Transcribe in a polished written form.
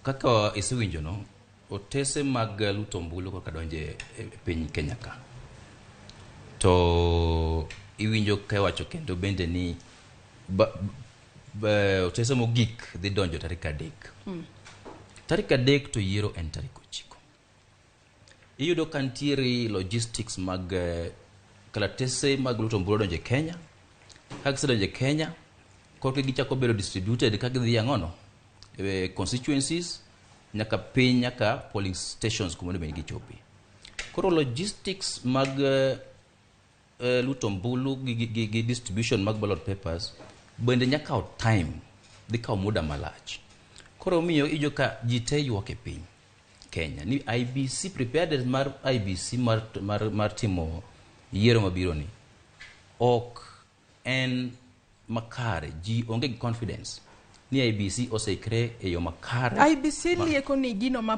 Kaka isewinjo no, otese mag luto ombulu kaka donje e piny Kenya ka. To iwinjo ka iwacho kendo bende ni otese mogik dhi donjo tarik 3. Tarik 3 to yiero en tarik 9. Iyudo ka nitiere logistics mag kalatese mag luto ombulu donjo e Kenya. Ka gisedonjo e Kenya, korka gichako bedo distributed ka gidhi ang'ono e constituencies nyaka piny, nyaka polling stations kuma onego bed ni gichope. Koro logistics mag luto ombulu gi distribution mag ballot papers bende nyaka kawo time, dhi kawo muda malach. Koro omiyo iyudo ka ji te ywak e piny Kenya ni IEBC, preparedness mar IEBC mar timo yiero mabiro ni ok en makare. Ji onge gi confidence ni IEBC oseikre e yo makare. IEBC lieko ni gino ma